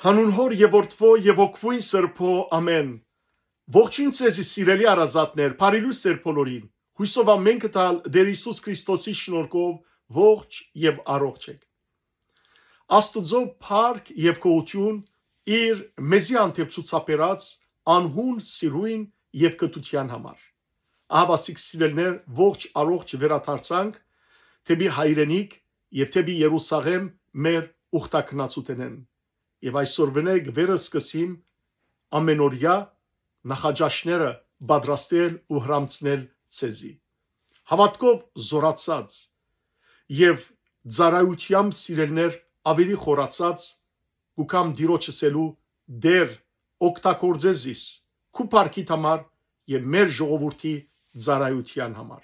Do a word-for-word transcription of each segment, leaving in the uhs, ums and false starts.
Հանուն Հօր եւ Որդւոյ եւ Հոգւոյն Սրբոյ, ամէն։ Ողջոյն ձեզի, սիրելի հարազատներ, բարի լոյս ձեր բոլորին։ Յուսով ամէնքը տալ Տէր Յիսուս Քրիստոսի շնորհքով ողջ եւ առողջ էք։ Աստուծոյ փառք եւ գոհութիւն իր մեզի հանդէպ ցուցաբերած անհուն սիրոյն եւ կրթութեան համար։ Ահա, սիրելիներ, ողջ առողջ վերադարձանք դէպի հայրենիք եւ դէպի Երուսաղէմ մեր ուխտագնացութենէն։ Եւ այսօր վենեգ վերսկսիմ ամենօրեայ նախաճաշները պատրաստել ու հրամցնել ձեզի։ Հաւատքով զորացած եւ ծառայութեամբ, սիրելիներ, աւելի խորացած կու գամ Տիրոջս ըսելու. «Տէր, օգտագործէ զիս քու փառքիդ համար եւ մեր ժողովուրդի ծառայութեան համար»։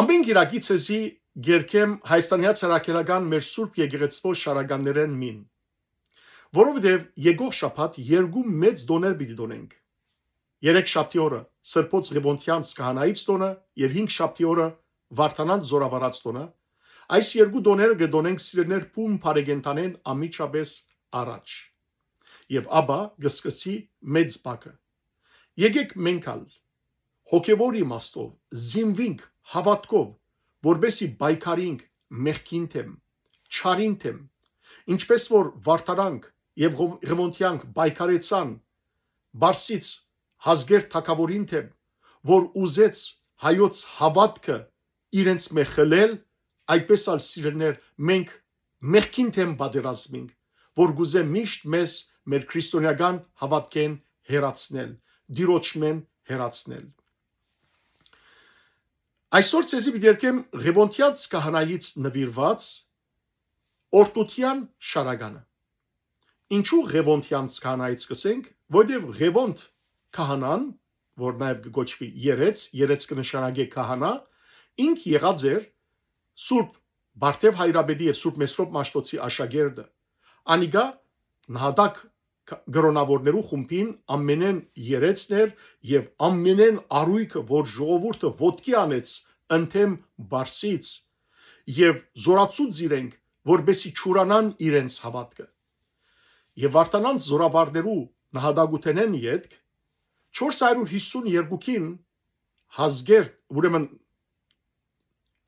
Ամէն կիրակի ձեզի կերգեմ Հայաստանեայ Առաքելական մեր Սուրբ Եկեղեցւոյ շարականներէն մին, որովհետեւ եկող շաբաթ երկու մեծ տօներ պիտի տոնենք։ Երեքշաբթի օրը Սրբոց Ղեւոնտեանց քահանայից տօնը եւ հինգշաբթի օրը Վարդանանց զօրավարաց տօնը։ Այս երկու տօները կը տոնենք, սիրելիներ, բուն բարեկենդանէն անմիջապէս առաջ։ Եւ ապա կը սկսի մեծ բակը։ Եկէք մենք ալ հոգեւոր իմաստով զինուինք հաւատքով, որպէսզի պայքարինք մեղքին դէմ, չարին դէմ, ինչպէս որ Վարդանանք եւ Ղո-, Ղեւոնտեանք պայքարեցան Պարսից Հազկերտ թագաւորին դէմ, որ ուզեց հայոց հաւատքը իրենց մէ խլել, այդպէս ալ, սիրելիներ, մենք մեղքին դէմ պատերազմինք, որ կուզէ միշտ մեզ մեր քրիստոնեական հաւատքէն հեռացնել, Տիրոջմէն հեռացնել։ Այսօր ձեզի պիտի երգեմ Ղեւոնտեանց քահանայից նուիրուած օրհնութեան շարականը։ Ինչու Ղեւոնտեանց քահանայից կ'ըսենք, որովհետեւ Ղեւոնտ քահանան, որ նաեւ կը կոչուի երէց, երէց կը նշանակէ քահանայ, ինք եղած էր Սուրբ Բարթեւ Հայրապետի եւ Սուրբ Մեսրոպ Մաշտոցի աշակերտը։ Անիկա նահատակ ք-, կրօնաւորներու խումբին ամենէն երէցն էր եւ ամենէն առոյկը, որ ժողովուրդը ոտքի անեց ընդդէմ Պարսից եւ զօրացուց իրենք, որպէսզի չուրանան իրենց հաւատքը։ Եւ Վարդանանց զօրավարներու նահատակութենէն ետք չորս հարիւր յիսուն երկուքին Հազկերտ, ուրեմն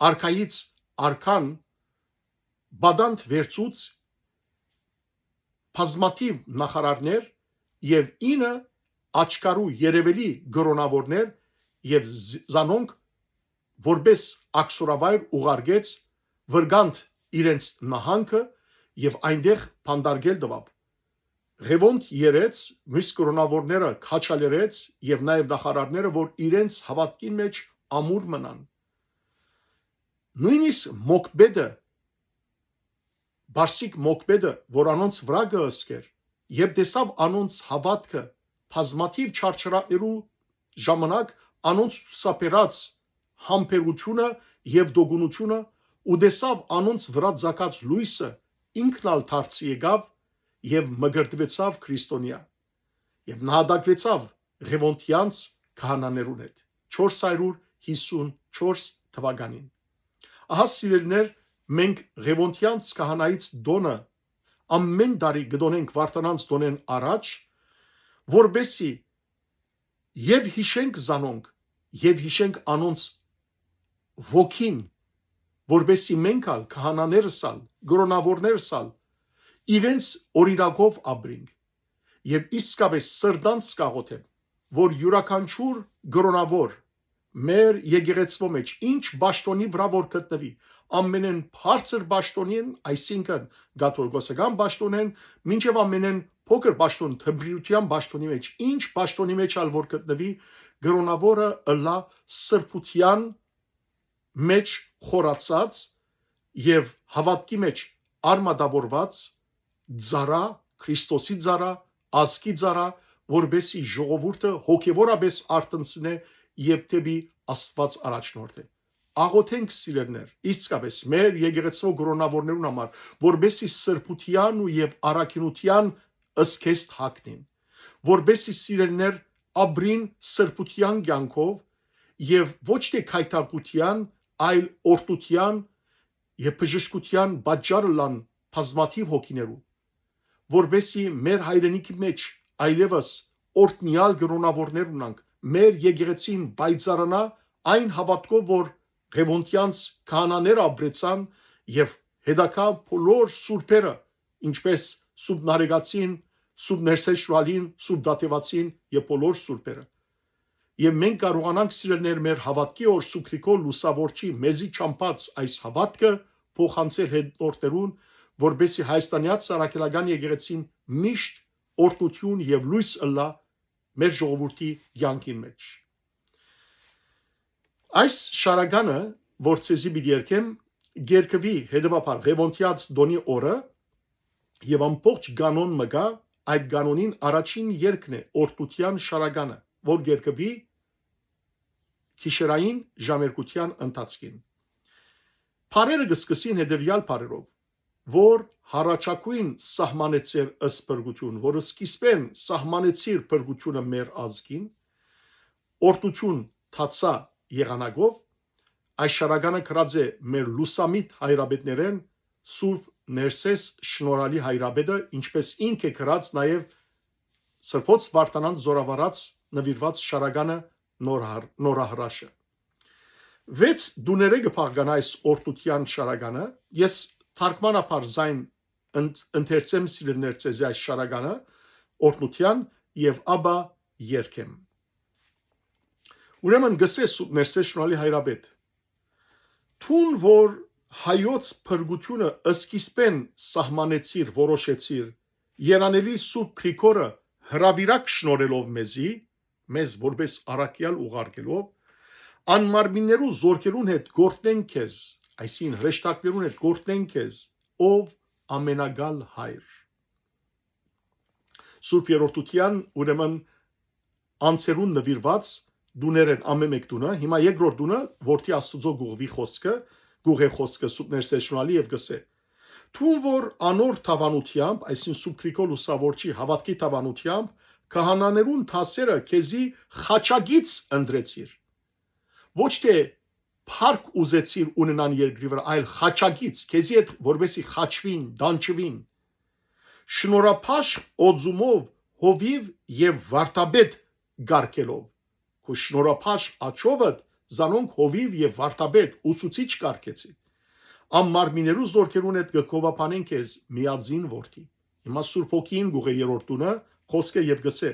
արքայից արքան պատանդ վերցուց բազմաթիւ նախարարներ եւ ինը աչքարու երեւելի կրօնաւորներ եւ զ-, զանոնք որպէս աքսորավայր ուղարկեց Վրկանդ իրենց նահանգը եւ այնտեղ փանտարկել տուաւ։ Ղեւոնտ երեց, միւս կրօնաւորները քաջալերեց եւ նաեւ նախարարները, որ իրենց հաւատքին մէջ ամուր մնան։ Նոյնիսկ մոկպետը, Պարսիկ մոկպետը, որ անոնց վրայ կը ըսկէր, երբ տեսաւ անոնց հաւատքը բազմաթիւ չարչարանքներու ժամանակ, անոնց ցուցաբերած համբերությունը եւ տոկունությունը, ու տեսաւ անոնց վրայ ծագած լոյսը, ինքն ալ դարձի եկաւ եւ մկրտուեցաւ քրիստոնեայ եւ նահատակուեցաւ Ղեւոնտեանց քահանաներուն հետ չորս հարիւր յիսուն չորս թուականին։ Ահա, սիրելիներ, մենք Ղեւոնտեանց քահանայից տօնը ամէն տարի կը տոնենք Վարդանանց տօնէն առաջ, որպէսզի եւ յիշենք զանոնք, եւ յիշենք անոնց ոգին, որպէսզի մենք ալ, քահանաներս ալ, կրօնաւորներս ալ, իրենց օրինակով ապրինք։ Եւ իսկապէս սրտանց կ'աղօթեմ, որ իւրաքանչիւր կրօնաւոր մեր եկեղեցւոյ մէջ, ինչ պաշտօնի վրայ որ գտնուի, ամենէն բարձր պաշտօնին, այսինքն՝ կաթողիկոսական պաշտօնէն, մինչեւ ամենէն փոքր պաշտօն, դպրիութեան պաշտօնի մէջ, ինչ պաշտօնի մէջ ալ որ գտնուի, կրօնաւորը ըլլայ սրբութեան մէջ խորացած եւ հաւատքի մէջ արմատավորուած, ծառայ, Քրիստոսի ծառայ, ազգի ծառայ, որպէսզի ժողովուրդը հոգեւորապէս արթնցնէ եւ դէպի Աստուած առաջնորդէ։ Աղօթենք, սիրելիներ, իսկապէս մեր եկեղեցւոյ կրօնաւորներուն համար, որպէսզի սրբութեան ու եւ առաքինութեան զգեստ հագնին, որպէսզի, սիրելիներ, ապրին սրբութեան կեանքով եւ ոչ թէ գայթակղութեան, այլ օրհնութեան եւ բժշկութեան պատճառ ըլլան բազմաթիւ հոգիներու, որպեսզի մեր հայրենիքի մէջ այլեւս օրհնեալ կրոնաւորներ ունանք, մեր եկեղեցին պայծառանայ այն հաւատքով, որ Ղեւոնդեանց քահանաները ապրեցան եւ հետագայ բոլոր սուրբերը, ինչպէս Սուրբ Նարեգացին, Սուրբ Ներսէ Շնորհալին, Սուրբ Դատեւացին եւ բոլոր սուրբերը։ Եւ մենք կարողանանք, սիրելիներ, մեր հաւատքի օրսուքրիքով լուսաւորչի մեզի չամբած այս հաւատքը փոխանցել հետնորդներուն, որպեսզի հայաստանեաց սարաքելական եկեղեցին միշտ օրհնութիւն եւ լոյս ըլլայ մեր ժողովուրդի կեանքին մէջ։ Այս շարականը, որ ձեզի պիտի երգեմ, կերկուի հետեւաբար Ղեւոնդեաց տօնի օրը, եւ ամբողջ կանոն մը կայ, այդ կանոնին առաջին երգն է օրհնութեան շարականը, որ կերկուի գիշերային ժամերգութեան ընթացքին։ Բառերը կը սկսին հետեւեալ բառերով, որ յառաջագոյն սահմանեցեր ըստ փրկութիւն, որ սկիզբէն սահմանեցիր փրկութիւնը մեր ազգին, օրհնութիւն թացայ եղանակով, այս շարականը գրած է մեր լուսամիտ հայրապետներէն Սուրբ Ներսես Շնորհալի հայրապետը, ինչպէս ինք է գրած նաեւ Սրբոց Վարդանանց զօրավարած նուիրուած շարականը նոր հար-, նորահրաշը։ Վեց տուներէ կը փաղկանայ այս օրհնութեան շարականը, ես թարգմանաբար զայն ընդ-, ընթերցեմ, սիրելիներ, ձեզի այս շարականը օրհնութեան եւ ապա երգեմ։ Ուրեմն կ'ըսէ Սուրբ Ներսես Շնորհալի հայրապետ. «Դուն որ հայոց փրկութիւնը սկիզբէն սահմանեցիր, որոշեցիր, երանելի Սուրբ Գրիգորը հրաւիրակ շնորհելով մեզի, մեզ որպէս առաքեալ ուղարկելով, անմարմիններու զորքերուն հետ գործնենք քեզ», այսինքն հրեշտակներուն հետ գործնենք քեզ, ով ամենակալ հայր։ Սուրբ Երրորդութեան, ուրեմն, անձերուն նուիրուած տուներէն ամէն մէկ տունը, հիմա երկրորդ տունը, որդի Աստուծոյ կ'ուղղուի խօսքը, կ'ուղղէ խօսքը Սուրբ Ներսես Շնորհալի եւ կ'ըսէ. «Դուն որ անոր դաւանութեամբ, այսինքն Սուրբ Գրիգոր Լուսաւորչի հաւատքի դաւանութեամբ, քահանաներուն դասերը քեզի խաչակից ընտրեցիր։ Ոչ թէ փառք ուզեցիր ունենան երկրի վրայ, այլ խաչակից, քեզի հետ որպեսի խաչուին, դանջուին։ Շնորհաբաշխ օծումով հովիւ եւ վարդապետ կարգելով, քու շնորհաբաշխ աջովդ զանոնք հովիվ եւ վարդապետ, ուսուցիչ կարգեցի։ Անմարմիններու զորքերուն հետ կը գովաբանեն քեզ, միածին որդի»։ Հիմա Սուրբ Հոգին կ'ուղղէ երրորդ տունը, խօսքը եւ կ'ըսէ.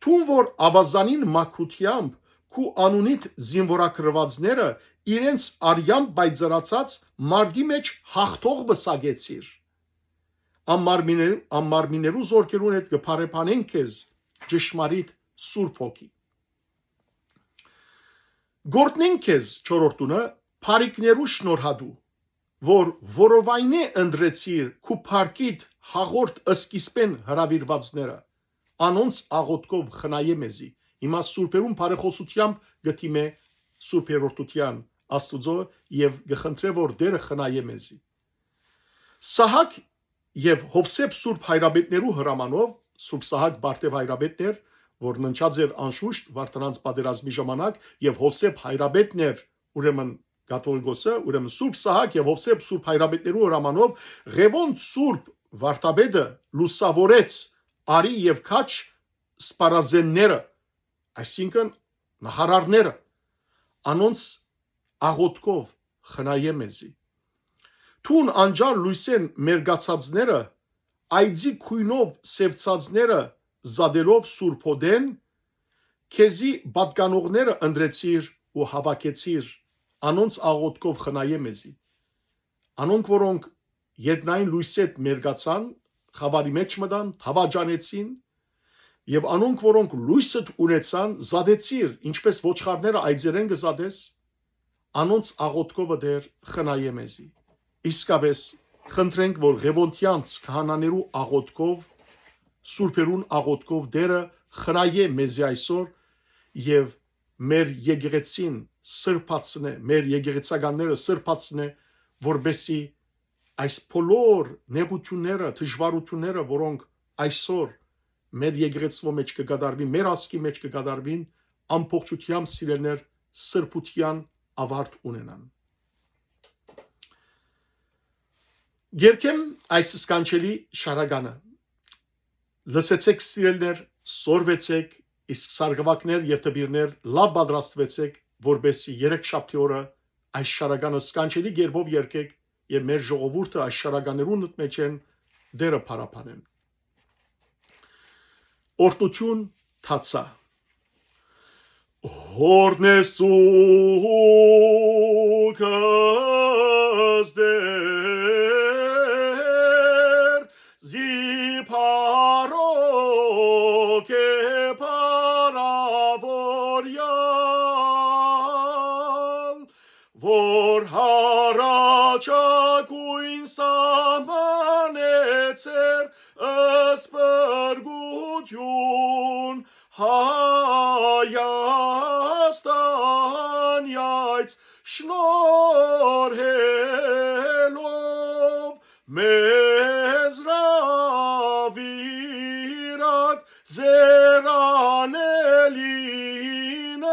«Դուն որ աւազանին մաքրութեամբ քու անունիդ զինուորագրուածները իրենց արեամբ պայծառացած մարտի մէջ յաղթող պսակեցիր։ Անմարմիներ-, անմարմիններու զորքերուն հետ կը բարեբանեն քեզ ճշմարիտ Սուրբ Հոգի։ Գործնենք քեզ», չորրորդ տունը, «բարիքներու շնորհատու, որ որովայնէ ընտրեցիր քու փառքիդ հաղորդ սկիզբէն հրաւիրուածները, անոնց աղօթքով խնայէ մեզի»։ Հիմա սուրբերուն բարեխօսութեամբ կը դիմէ Սուրբ Երրորդութեան Աստուծոյ եւ կը խնդրէ, որ Տէրը խնայէ մեզի։ Սահակ եւ Յովսէփ սուրբ հայրապետներու հրամանով, Սուրբ Սահակ Պարթեւ հայրապետն էր, որ ննջած էր անշուշտ Վարդանանց պատերազմի ժամանակ, եւ Յովսէփ հայրապետն էր, ուրեմն կաթողիկոսը, ուրեմն Սուրբ Սահակ եւ Յովսէփ սուրբ հայրապետներու հրամանով Ղևոնդ սուրբ վարդապետը լուսաւորեց արի եւ քաջ սպառազենները, այսինքն նախարարները, անոնց աղոթքով խնայէ մեզի։ Թուն անջար լոյսէն մերկացածները, այծի քոյնով սեւցածները զատելով սուրբ հօտէն, քեզի պատկանողները ընտրեցիր ու հաւաքեցիր, անոնց աղոթքով խնայէ մեզի։ Անոնք, որոնք երկնային լոյսէդ մերկացան, խաւարի մէջ մտան, դաւաճանեցին, եւ անոնք, որոնք լոյսդ ունեցան, զատեցիր, ինչպէս ոչխարները այծերէն կը զատես, անոնց աղոթքովը Տէր խնայէ մեզի։ Իսկապէս, խնդրենք, որ Ղևոնդեանց քահանաներու աղոթքով, սուրբերուն աղոթքով Տէրը խնայէ մեզի այսօր եւ մեր եկեղեցին սրբացնէ, մեր եկեղեցականները սրբացնէ, որպեսզի այս բոլոր նեղությունները, դժվարությունները, որոնք այսօր մեր եկեղեցւոյ մէջ կը կատարուին, մեր ազգի մէջ կը կատարուին, ամբողջութեամբ, սիրելիներ, սրբութեան աւարտ ունենան։ Երկեմ այս սքանչելի շարականը։ Լսեցէք, սիրելիներ, սորվեցէք, իսկ սարգուակներ եւ դպիրներ, լաւ պատրաստուեցէք, որպեսզի երեք շաբթի օրը այս շարականը սքանչելի կերպով երգեք եւ մեր ժողովուրդը այս շարականերուն մէջէն Տէրը փառաբանեն։ Օրհնութիւն, թացայ։ Օրհնեսու քեզ Տէր, զիբարոյ քեզ փառաւորեալ, որ յառաջագոյն սահմանեցեր սփռգութիւն Հայաստանեայց, շնորհելով մեզ հրաւիրակ զերանելին,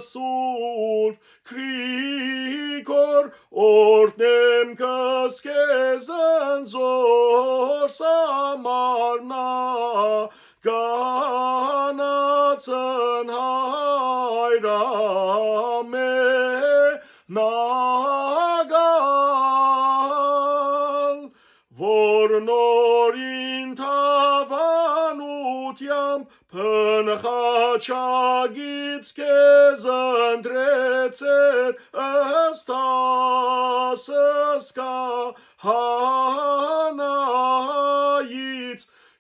Սուրբ Գրիգոր, օրհնեմ քեզ, քեզնձ, զոր սամարնա կանացն հայրամենակալ, որ նորին դաւանութեամբ Փնխաչագից քեզ ընտրեցեր, ըստ Սքահանայից,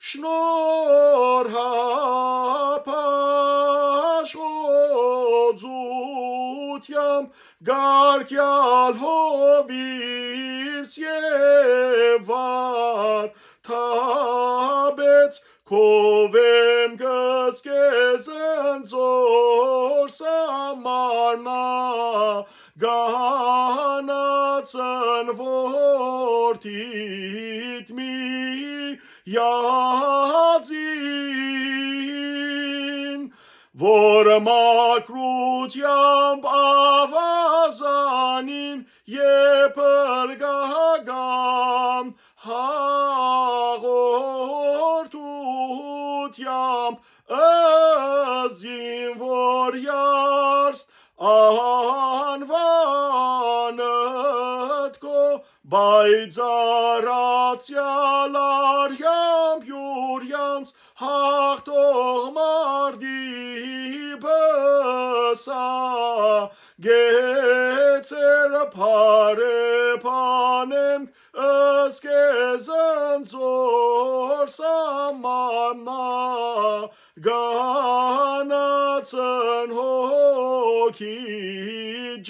շնորհափաշոտութեամբ կառքեալ հովիվս եւ վարդապետ, քովեմ քեզնձ, զոր սամարնա կանացն որդիդ միածին, որ մաքրութեամբ, աւազանին եւ փրկական հաղորդութեամբ զինուորեալս անուանդ քո պայծառացեալ արեամբ, իւրեանց յաղթող մարտի պսակեցեր, փառաբանեմ ըստ քեզնձ, զոր սամարնա կանացն հոգի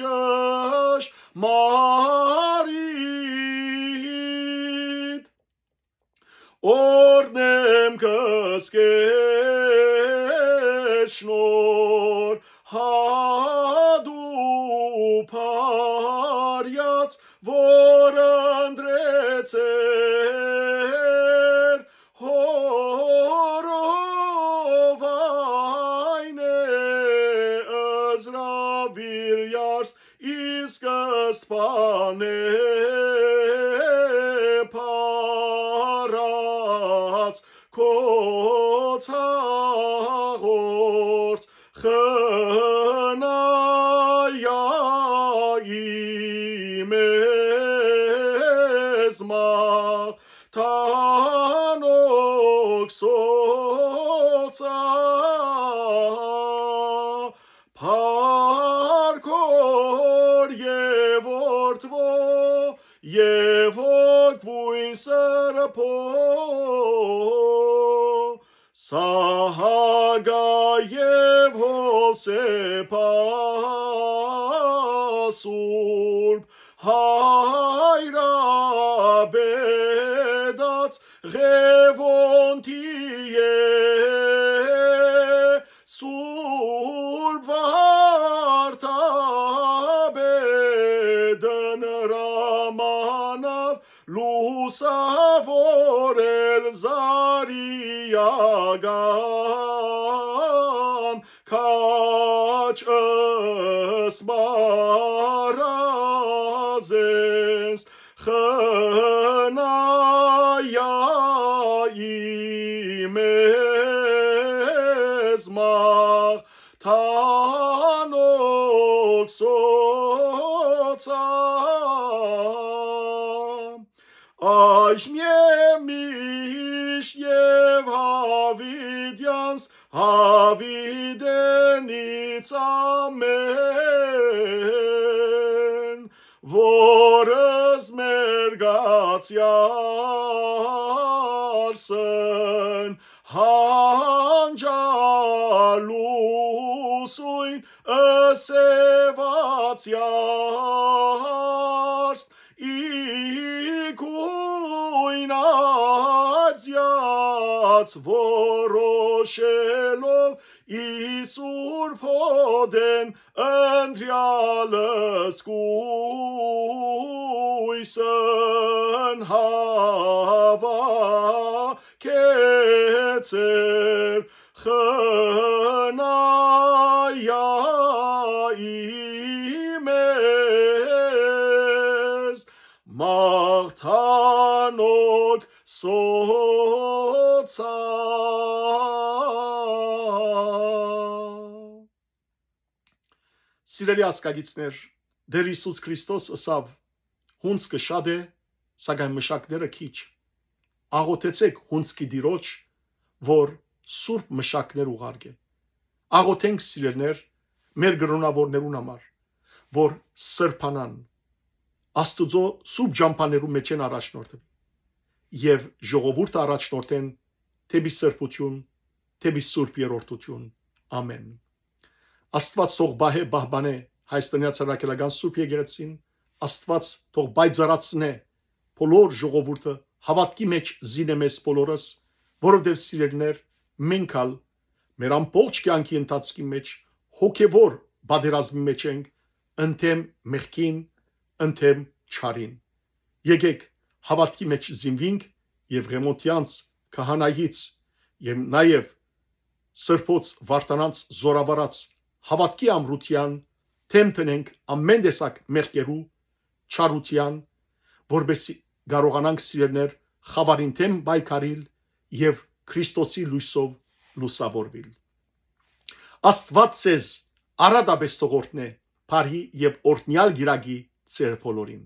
ճշմարիտ։ Օրհնեմ քեզ, քեզ շնորհատու փառեաց, որ ընտրեցեր հորովայնէ Ըզրաւիր Յարս, ի սկզբանէ փառաց քո ցաղործ խնայ, մեզ մաղթանօք սոցայ, փառք Հօր եւ Որդւոյ եւ Հոգւոյն Սրբոյ, Սահակայ եւ Յովսէփայ, Սուրբ Հայրապետաց Ղեւոնդի է, Սուրբ Վարդապետն հրամանաւ լուսաւորել զարիական քաջ, սպառա զեզ խնայ, միշտ եւ հավիտեանց, հավիտենից ամեն, որս մեր գացեալսն հանճալուսոյն ըսեւացեալս, իգոյն ածեած որոշելով, Իսուր փոդեն ընտրեալս կոյսն հավաքեցեր խնայայի մեզ մաղթանոք սոցա։ Սիրելի ազգագիցներ, Տէր Յիսուս Քրիստոս ըսաւ. «Հունձքը շատ է, սակայն մշակները քիչ։ Աղօթեցէք հունձքի Տիրոջ, որ սուրբ մշակներ ուղարկէ»։ Աղօթենք, սիրելիներ, մեր կրօնաւորներուն համար, որ սրբանան, Աստուծոյ սուրբ ճամբաներու մէջէն առաջնորդուին եւ ժողովուրդը առաջնորդեն դէպի սրբութիւն, դէպի սուրբ երրորդութիւն։ Ամէն։ Աստուած թող պահէ, պահպանէ Հայաստանեայ Առաքելական Սուրբ Եկեղեցին, Աստուած թող պայծառացնէ բոլոր ժողովուրդը, հաւատքի մէջ զինէ մեզ բոլորս, որովհետեւ, սիրելիներ, մենք ալ մեր ամբողջ կեանքի ընթացքի մէջ հոգեւոր պատերազմի մէջ ենք, ընդդէմ մեղքին, ընդդէմ չարին։ Եկէք հաւատքի մէջ զինուինք եւ Ղեմոնտեանց քահանայից եւ նաեւ սրբոց Վարդանանց զօրավարած հաւատքի ամրութեան դէմ դնենք ամէն տեսակ մեղքերու, չարութեան, որպեսզի կարողանանք, սիրելիներ, խաւարին դէմ պայքարիլ եւ Քրիստոսի լոյսով լուսաւորուիլ։ Աստուած ձեզ առատապէս թող օրհնէ բարի եւ օրհնեալ կիրակի ձեր բոլորին։